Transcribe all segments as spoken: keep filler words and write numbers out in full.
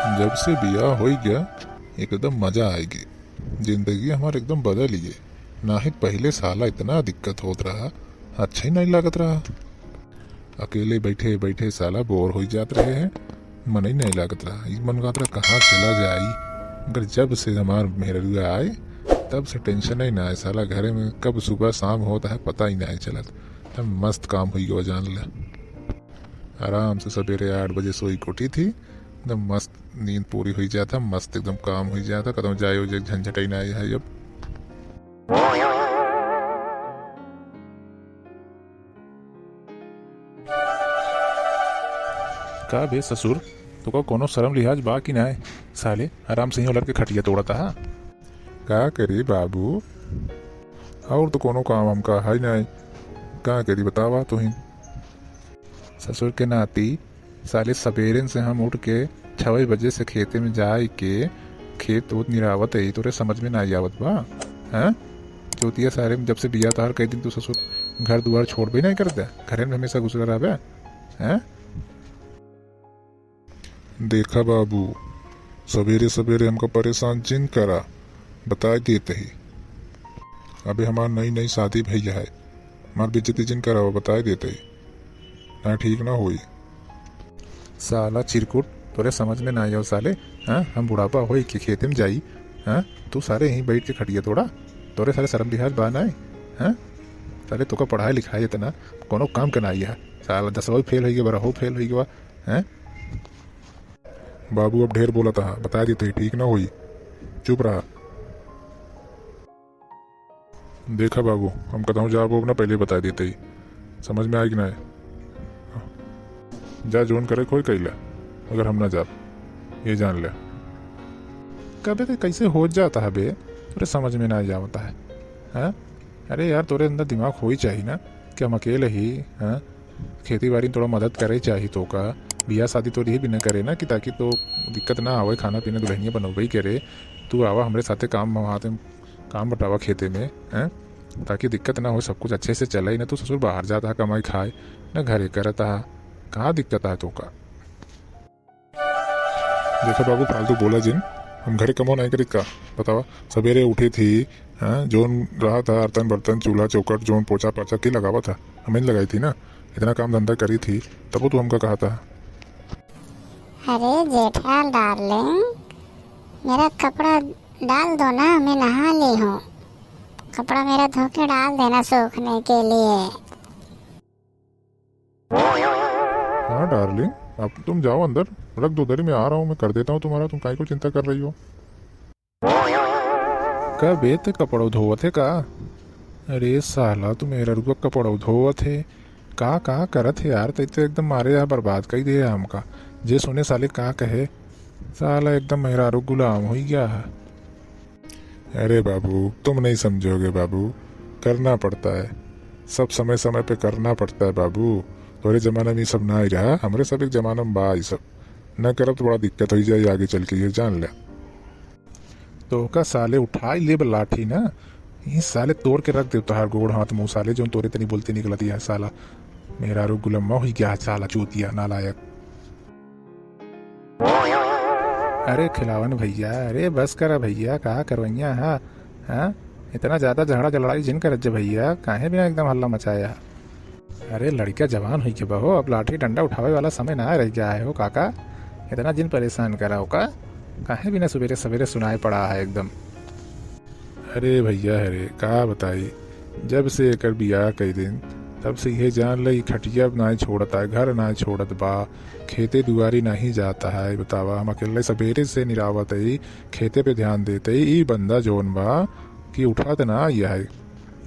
जब से बियाह होई गया, एकदम मजा आइगे। जिंदगी हमार एकदम बदल गई। नाहीं पहिले साला इतना दिक्कत होत रहा, अच्छा ही नहीं लागत रहा। अकेले बैठे बैठे साला बोर होई जात रहे हैं, मन ही नहीं लागत रहा। ई मन कहत रहा कहाँ चला जाई। मगर जब से हमार मेहरुआ आए, तब से टेंशन ही ना है साला। घरे में कब सुबह शाम होता है पता ही नहीं चलत। तब मस्त काम हुई गवा जान ले। आराम से सवेरे आठ बजे सोई के उठी थी, एकदम मस्त नींद पूरी हुई जाता, मस्त एकदम काम हुई जाता, कतौ जाए उजे झंझट ही ना है अब। का बे ससुर, तोका कोनो शर्म लिहाज बा कि नाय? साले आराम से ही उलट के खटिया तोड़ता है। का करी बाबू, और तो कोनो काम हमका है नाय। का करी बतावा तू ही। ससुर के नाती, साले सबेरन से हम उठ के छवे बजे से खेते में जाए के खेत ओत निरावत है, तोरे समझ में ना आवत बा? हैं? चोतिया सारे में जब से बियाह तहार कई दिन तू ससुर घर दुआर छोड़बे नहीं करता, घरे में हमेशा घुसला रहबे। हैं? देखा बाबू, सबेरे सबेरे हमका परेशान जिन करा, बताए देत ही। अबे हमार नई नई शादी भइया है, हमार बेइज्जती जिन करावा, बताए देत ही, ना ठीक ना होई। साला चिरकुट, तोरे समझ में ना आयो साले। हाँ, हम बुढ़ापा होई के खेते में जाई? हाँ, तू सारे यहीं बैठ के खटिया तोड़ा, तोरे सारे शर्म लिहाज बा ना है? हाँ, साले तोका पढ़ाए लिखाए इतना, कोनो काम के ना आइया। साला दसवा फेल होई गवा, बारहवा फेल होई गवा, हैं? बाबू अब ढेर बोलत हा, बताए देत ही, ठीक ना होई, चुप रहा। देखा बाबू, हम कतहूँ जाब ओब ना, पहिले बताए देत ही, समझ में आए कि ना आए? जा, जोन करे खोई कइला, मगर हम ना जाब, ये जान ले। कबे ते कैसे हो जाता है बे, तोरे समझ में ना आवता है, हाँ? अरे यार, तोरे अंदर दिमाग होई चाहिए ना कि हम अकेले ही, हाँ, खेती बाड़ी में थोड़ा मदद करे चाही तोका। बियाह शादी तोरी ही बिना करे ना कि ताकि तो दिक्कत ना आवे, खाना पीना दुल्हनिया बनौबे ही करे। तू आवा हमरे साथे काम, वहाँ ते काम बटावा खेते में, हैं, ताकि दिक्कत ना हो, सब कुछ अच्छे से चले। ना तू ससुर बाहर जाता है कमाई खाए, ना घरे करता है, कहाँ दिक्कत है तोका? देखा बाबू, फालतू बोला जिन, हम घरे कमो नहीं करित का? बतावा, सवेरे उठे थी, हाँ, जोन रहा था, अरतन बर्तन, चूल्हा चौकट, जोन पोछा पाछा के लगावा था, हमें लगाई थी ना, इतना काम धंधा करी थी, तब वो तू हमका कहा था। अरे जेठा डार्लिंग, मेरा कपड़ा डाल दो ना, मैं नहा ली हूँ, कपड़ा मेरा धो के डाल देना सूखने के लिए। हाँ डार्लिंग, अब तुम जाओ अंदर, रख दो उधर ही, मैं आ रहा हूँ, मैं कर देता हूँ तुम्हारा, तुम काहे को चिंता कर रही हो? का बे, ते कपड़ो धोवत है का? अरे साला, तू मेहररुआ कपड़ो धोवत है का? का करत है यार? ते तो एकदम मारे यहाँ बर्बाद कर दे हमका। जे सुने साले का कहे, साला एकदम मेहरारू गुलाम हो गया है। अरे बाबू, तुम नहीं समझोगे बाबू, करना पड़ता है, सब समय समय पे करना पड़ता है बाबू। तोरे जमाना में ये सब ना ही रहा, हमरे सब एक जमाना में बा ये सब। ना करब तो बड़ा दिक्कत हो जाए आगे चल के, ये जान ले। तो का साले उठाई लेब लाठी ना, ये साले तोड़ के रख दे तोहार गोड़ हाथ मुंह साले, जो तोरे तनी बोलती निकलती है साला, मेहरारू गुलम्मा हो गया है साला, चूतिया नालायक। अरे खिलावन भैया, अरे बस करा भैया, का करवैया हा? हाँ? इतना ज्यादा झगड़ा लड़ाई जिन करत जे भैया, काहे बिना एकदम हल्ला मचाया? अरे लड़का जवान होई के बहो, अब लाठी डंडा उठावे वाला समय ना रह गया है हो काका, इतना जिन परेशान करा हो का, काहे बिना सवेरे सवेरे सुनाए पड़ा है एकदम। अरे भैया, अरे का बताई, जब से एकर बियाह कई दिन, तब से ये जान ले, ई खटिया ना छोड़ता है, घर ना छोड़त बा, खेते दुआरी नहीं जाता है। बतावा, हम अकेले सवेरे से निरावत है, खेते पे ध्यान देते, ई बंदा जोन बा कि उठत ना, यह है,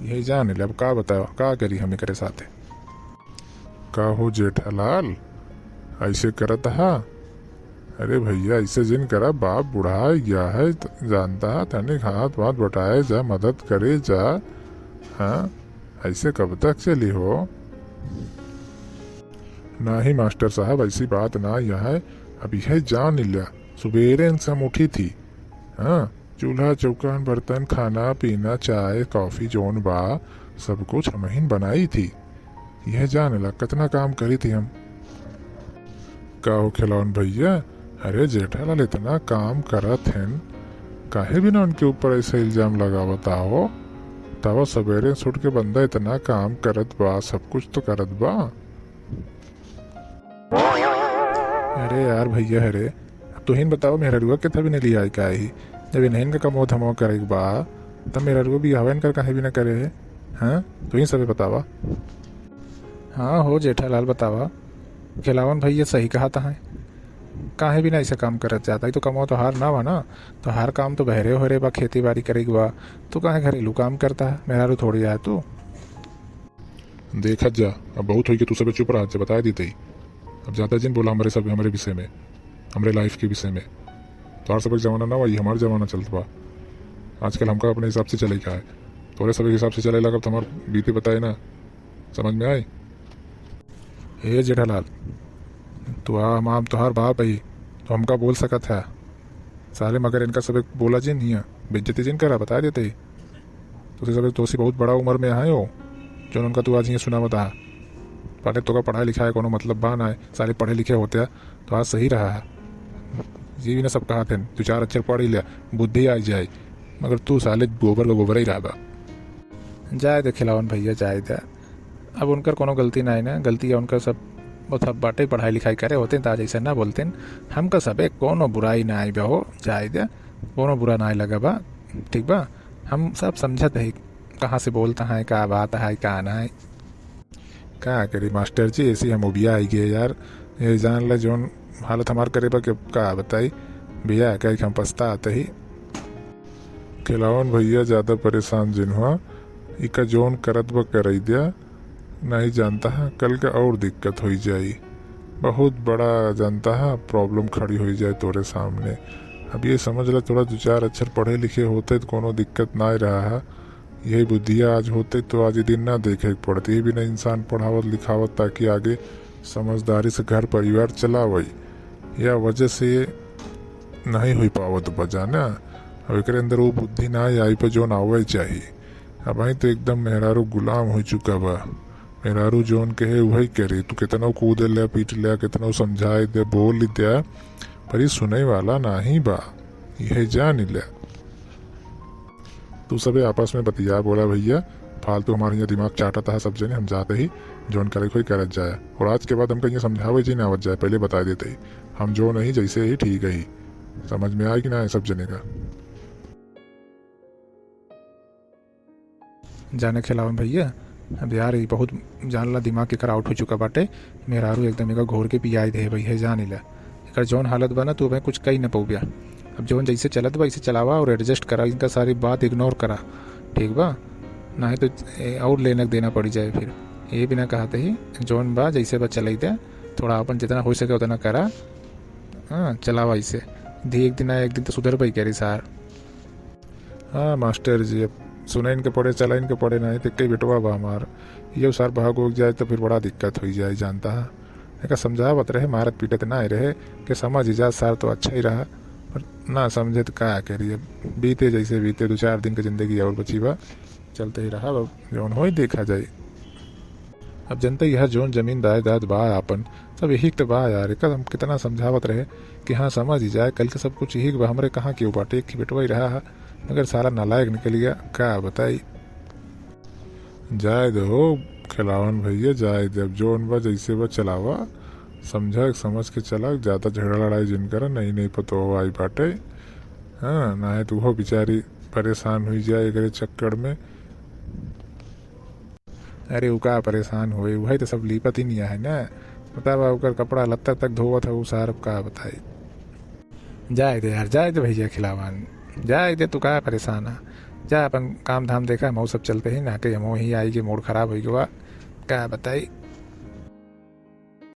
यही जान ले। अब का बतावा, का करी हम एकरे साथे? का हो जेठालाल, ऐसे करत हा? अरे भैया, ऐसे जिन करा, बाप बुढ़ा गया है, त-, जानता है, तनिक हाथ वाथ बटाए जा, मदद करे जा। हाँ, ऐसे कब तक चली हो? नाही मास्टर साहब, ऐसी बात ना यह है। अब यह जान लिया, सुबेरे से हम उठी थी, हाँ, चूल्हा चौका बर्तन खाना पीना चाय कॉफी जोन बा, सब कुछ हमहिन बनाई थी। यह जान ला कितना काम करी थी हम। का हो खिलौन भैया, अरे जेठालाल, इतना काम करत हन, काहे बिना उनके ऊपर ऐसा इल्जाम लगावत हो? बतावा, सवेरे से उठ के बंदा इतना काम करत बा, सब कुछ तो करत बा। अरे यार भैया, अरे अब तुहिन बताओ, मेहररुआ के थबी नहीं लिया का ही? जब इन्हें का कमो धमो करे के बा, तब मेहररुआ भी हवन कर काहे भी ना करे है? हाँ, तुहिन सबे बतावा। हाँ हो जेठालाल, बतावा। खिलावन भैया सही कहा था है, काहे भी ना ऐसा काम करत जाता है। तो कमो तो हार ना बा ना, तो हर काम तो बहरे हो रे बा, खेती बाड़ी करे के बा, तो काहे घरेलू काम करता है? मेहरारू थोड़ी है तू। देखत जा, अब बहुत होई के तू सबे चुप रहत जा, बताए देते ही। अब ज्यादा जिन बोला हमरे सब, हमरे विषय में, हमरे लाइफ के विषय में। तोहार सबक जमाना ना बा, ई हमार जमाना चलत बा। आजकल हमका अपने हिसाब से चले का है, तोरे सबक हिसाब से चले लागब तो हमार बीते बताए ना, समझ में आए? हे जेठालाल, तू आ, हम, हम तोहार बाप है, तो हमका बोल सकत है। साले मगर इनका सबक बोला जिन हिया, बेइज्जती जिन करा, बताए देते ही। तुसे सबे दोषी बहुत बड़ा उम्र में आए हो, जो उनका तू आज ये सुनावत आ। पहले तो का पढ़ाई लिखाई कोनो मतलब बा ना है, साले पढ़े लिखे होते हैं तो आज सही रहा है। ये भी ना सब कहा थे, दो चार अक्षर पढ़ ही लिया, बुद्धि आ जाए, मगर तू साले गोबर का गोबर ही रहा बा। जाए दे खिलावन भैया, जाए दे। अब उनकर कोनो गलती ना है ना, गलती है उनकर सब, वो सब बाटे पढ़ाई लिखाई करे होते तो आज ऐसे ना बोलते। हमका सबे कोनो बुराई ना आई बा हो, जाए दे, कोनो बुरा ना लगा बा, ठीक बा। हम सब समझत है कहाँ से बोलता है, का बात है, का ना है। का करी मास्टर जी, ऐसी हम उबिया आई गए यार। ये जान ला जौन हालत हमार करे बा के का बताई भैया, कह के हम पछतात ही। खिलावन भैया ज्यादा परेशान जिन हुआ, इका जौन करत बा करई द्या, नहीं जानता है कल का और दिक्कत होई जाई, बहुत बड़ा जानता है प्रॉब्लम खड़ी होई जाए तोरे सामने। अब ये समझ ला थोड़ा दो चार अक्षर पढ़े लिखे होते तो कोनो दिक्कत ना रहा है। यही बुद्धिया आज होते तो आज ये दिन ना देखे के पड़ते। ये बिना इंसान पढ़ावत लिखावत ताकि आगे समझदारी से घर परिवार चलावई, या वजह से ये नहीं हुई पावत बा जाना। अब एकरे अंदर वो बुद्धि ना आई पे जौन आवे चाही। अब आई तो एकदम मेहरारू गुलाम हो चुका बा। मेहरारू जौन कहे वही करे, तू कितनो कूदे ले, पीट ले, कितनो समझाए दे, बोल दे, पर ये सुने वाला नाही बा, यह जान ले। तू सबे आपस में बतिया बोला भैया, फालतू हमारे यहाँ दिमाग चाटत है सब जने, हम जाते ही जौन करे कोई करत जाए। और आज के बाद हमका यहाँ समझावे जी ना आवत जाए, पहले बता देते ही। हम जो नहीं जैसे ही ठीक है ही। समझ में आए कि ना आए सब जने का? जाने खिलावन भैया, अब यार ये बहुत जान ला दिमाग एकर आउट हो चुका बाटे। मेहरारू एकदम एकर घोर के पियाई दे भैया, जान ले। एकर जौन हालत बा ना, तू भाई कुछ कही ना पौबिया। अब जौन जैसे चलत बा, ऐसे चलावा और एडजस्ट करा, इनका सारी बात इग्नोर करा, ठीक बा? नहीं तो ए, और लेना देना पड़ जाए फिर। ये बिना कहते ही जौन बा जैसे बा चलाई दे, थोड़ा अपन जितना हो सके उतना करा। हाँ, चलावा इसे। धी एक दिन ना एक दिन तो सुधर पाई करी सार। हाँ मास्टर जी, अब सुनइन के पड़े, चलइन के पड़े, नहीं तो कई बेटवा बा हमार, ये सार भाग उग जाए तो फिर बड़ा दिक्कत हो जाए, जानता है। एका समझावत रहे, मारत पीटत ना रहे, कि समझ जा सार तो अच्छा ही रहा, पर ना समझे तो का करी। अब बीते जैसे बीते, दो चार दिन के जिंदगी और बची बा, चलते ही रहा, अब जौन होई देखा जाए। अब जनता यह जौन जमीन जायदाद बा आपन, सब यही तो बा यार। एकर हम कितना समझावत रहे कि हाँ समझ ही जाए, कल के सब कुछ यही बा, हमरे कहाँ केहू बाटे, एक ही बेटवा ही रहा है, मगर साला नालायक निकल गया, का बताई। जाए दे हो खिलावन भैया, जाए दे, अब जौन बा जैसे बा चलावा, समझा समझ के चला, ज्यादा झगड़ा लड़ाई जिन करा, नई नई पतोह आई बाटे। हाँ, ना है तो वो बेचारी परेशान हुई जाए एकरे चक्कर में। अरे उ का परेशान होए, वही तो सब लीपत ही नहीं है ना। बतावा ओकर कपड़ा लत्ता तक धोवत है उ सार, अब का बताई। जाए दे यार, जाए दे भैया खिलावन, जाए दे, तू का परेशान है? जा अपन काम धाम देखा, हम सब चलते ही ना के हम वहीं आई के मूड खराब हो गवा, का बताई।